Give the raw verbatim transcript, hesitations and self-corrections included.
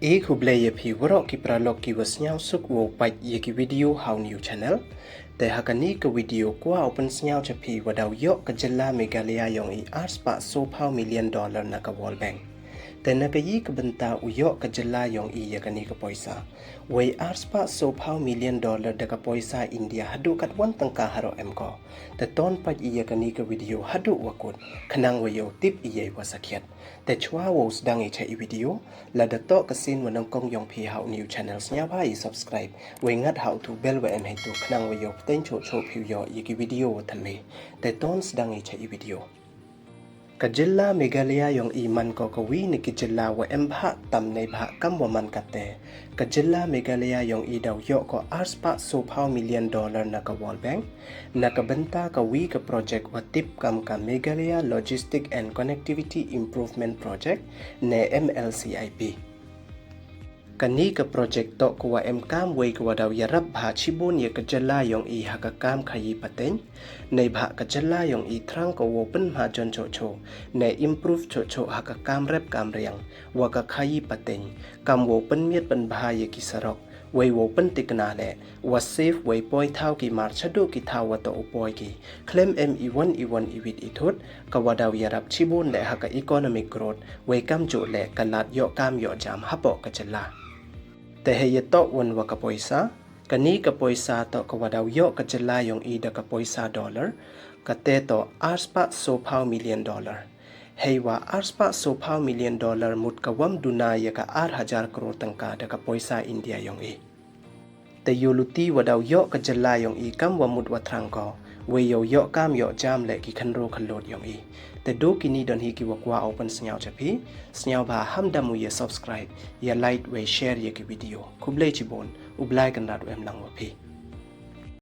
E khublei ya phi waroh ki paralok ki wa sniawsuk wow pait ya ki video ha u new channel. Te ha kani ka video kwah u pynsniaw cha phi wa daw yoh ka jylla Meghalaya yong i arspah soo phaw million dollar na ka World Bank. Te na ka yi ka bynta u yoh ka jylla yong i ya kani ka poisa. Wei arspah soo phaw million dollar da ka poisa India haduh katwan tyngka haroh em ko. Te ton pait i ya kani ka video haduh wa kut, khnang wa yow tip i ya i wa sakhiat. Te chwa wow sdang i cha i video, lada toh ka sien wa nyngkong yong phi ha u new channel, sniawbha i subscribe, wei ngat ha u tu bell wa em heitu, khnang wa yow pteng choh choh phi u yoh ya ki video wa thymme. Te ton sdang i cha i video. Ka jylla Meghalaya yong i man ko ka wi na ki jylla wa em bha tam neibhah kam wa man kate. Ka jylla Meghalaya yong i daw yoh ko arspah soo phaw million dollar na ka World Bank, na ka bynta ka wi ka project wa tip kam ka Meghalaya Logistic and Connectivity Improvement Project, ne M L C I P. Kani ka project toh ka wa em kam wei ka wa daw yarap bha chibun ya ka jylla yong i ha ka kam khayi pateng. Neibhah ka jylla yong i thrang ka wow pynbha jon choh choh, ne improve choh choh ha ka kam rep kam riang, wa ka khayi pateng, kam wow pynmiat pynbha ya ki sarok, wei wow pyntikna le wa safe wei poi thaw ki mar chaduh ki thaw wa toh u poi ki. Khlem em iwon iwon iwit ithut, ka wa daw yarap chibun le ha ka economic growth, wei kamjooh le ka lad yoh kam yoh jam hapoh ka jylla. Te hei ya toh won wa ka poisa, kani ka poisa toh ka wa daw yoh ka jylla yong i da ka poisa dollar, kate toh arspah soo phaw million dollar. Hei wa arspah soo phaw million dollar mut ka wam duna ya ka ar hajar crore tyngka da ka poisa India yong i. Te yow luti wa daw yoh ka jylla yong i kam wa mut wa thrang ko, wei yow yoh kam yoh jam le ki khynroo khyllood yong i. Te du kini don hi ki wa kwah u pynsniaw cha phi. Sniawbha ham da mu ya subscribe, ya like wei share ya ki video. Khublei chibun, u Blai Kynrad u em lang wa phi.